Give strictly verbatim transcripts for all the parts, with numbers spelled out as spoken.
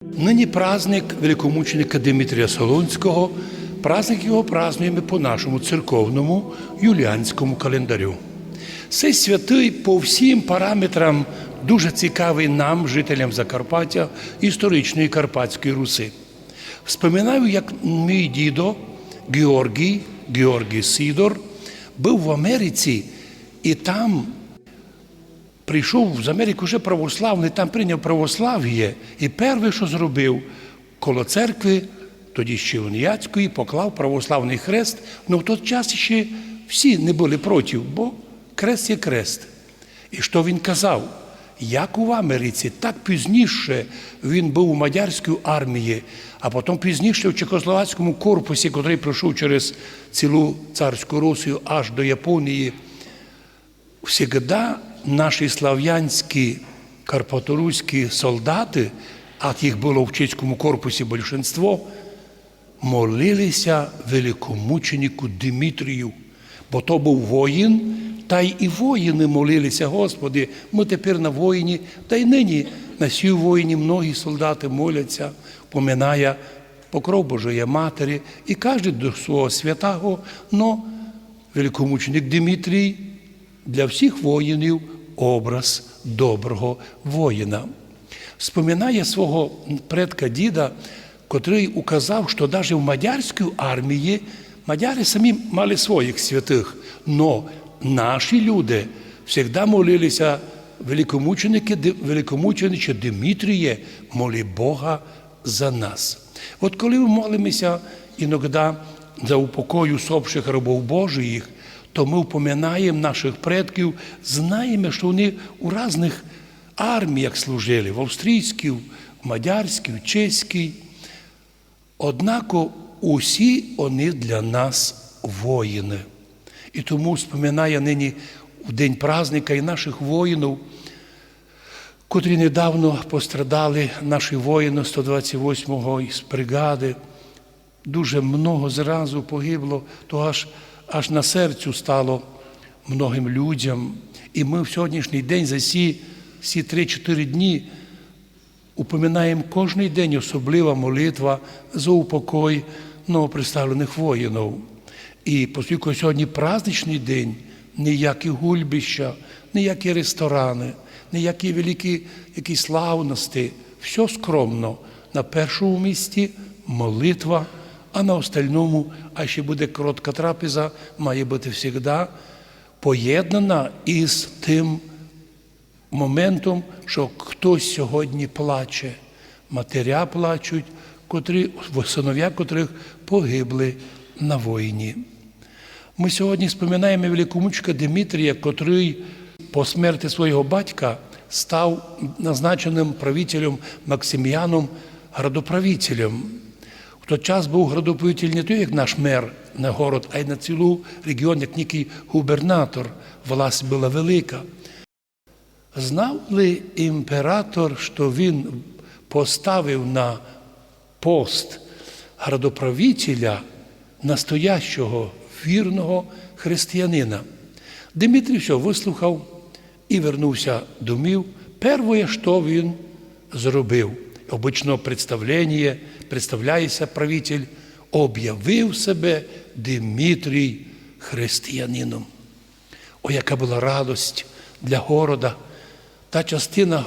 Нині праздник великомученика Димитрія Солунського, праздник його празднуєме по нашому церковному юліанському календарю. Сей святый по всім параметрам дуже цікавый нам, жителям Закарпаття, історичної Карпатської Руси. Вспоминаю, як мій дідо Георгій, Георгій Сидор, быв в Америці, і там прийшов з Америки вже православный, там прийняв православіє, і перше, што зробив, коло церкви, тоді ще уніатської, поклав православный хрест. Ну, в тот час ще всі не были проти, бо крест є крест. І што він казав? Як у Америці, так пізніше він быв у мадярській армії, а потім пізніше в чехословацькому корпусі, котрый пройшов через цілу царську Росію аж до Японії. Всегда наші славянські, карпаторуські солдаты, а їх было в чеському корпусі большинство, молили ся великомученику Димитрію, бо то быв воїн, та й і воїны молили ся: Господи, мы тепер на воїні, та й нині на сій воїні многі солдаты молять ся, поминая покров Божої Матері, і каждый до свого святаго, но великомученик Димитрій для всіх воїнів образ доброго воїна. Вспоминає свого предка діда, котрый указав, што даже в мадярській армії мадяры самі мали своїх святых, но наші люди всегда молили ся: великомученике, Ди-, великомучениче Димитріє, моли Бога за нас. От коли мы молиме ся иногда за упокой усопших рабов Божиїх, то мы упоминаєме наших предків, знаєме, што они у разных арміях служили, в австрійській, в мадярській, в чеській. Однако усі они для нас воїны. І тому вспоминає нині в день праздника і наших воїнів, котрі недавно пострадали, наші воїны сто двадцять восьмого із бриґады. Дуже много зразу погибло, то аж, аж на серцю стало многым людям. І мы в сьогоднішній день за сі, сі три-чотири дні упоминаєме кожный день особлива молитва за упокой новоприставленых воїнів. І поскільки сьогодні праздничный день, ніякі гульбища, ніякі рестораны, ніякі великі якісь славности, всьо скромно. На першому місці молитва, а на остальному, а ще буде коротка трапеза, має быти всегда поєднана із тым моментом, што хтось сьогодні плаче, матеря плачуть, котрі, сыновя котрых погибли на войні. Мы сьогодні споминаєме великомученика Димитрія, котрый по смерти свого батька став назначеным правителем Максиміаном градоправителем. В тот час быв градоправитель не той, як наш мер на город, а й на цілу реґіон, як нікый губернатор. Власть была велика. Знав ли імператор, што він поставив на пост градоправителя настоящого вірного християнина? Димитрій всьо выслухав і вернув ся домів. Первоє, што він зробив, обычно представленіє, представляє ся правитель, обявив себе Димитрій християнином. О, яка была радость для города! Та частина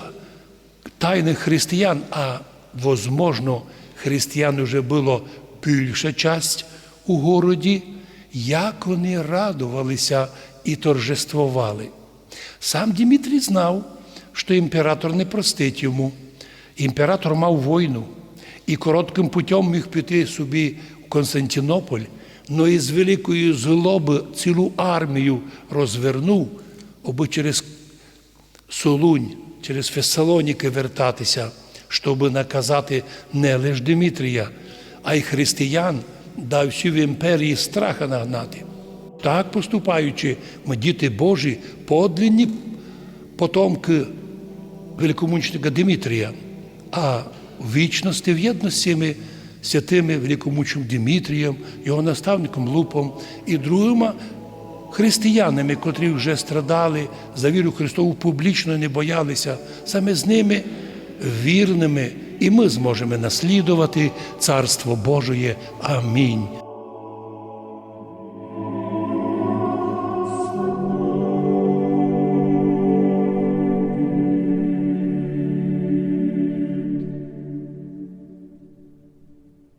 тайных християн, а, возможно, християн уже было більша часть у городі, як они радовали ся і торжествовали. Сам Димитрій знав, што імператор не простить йому. Імператор мав войну і короткым путём міг піти собі в Константинополь, но із великої злобы цілу армію розвернув, абы через Солунь, через Фессалонікы вертати ся, штобы наказати не лиш Димитрія, а й християн, да всю в імперії страха нагнати. Так поступаючи, мы, діти Божі, подлинні потомкы великомученика Димитрія, а в вічности вєдно з сими святыми великомучеником Димитрієм, його наставником Лупом і другыма християнами, котрі вже страдали за віру Христову, публічно не бояли ся, саме з ними, вірными, і мы зможеме наслідовати Царство Божоє. Амінь.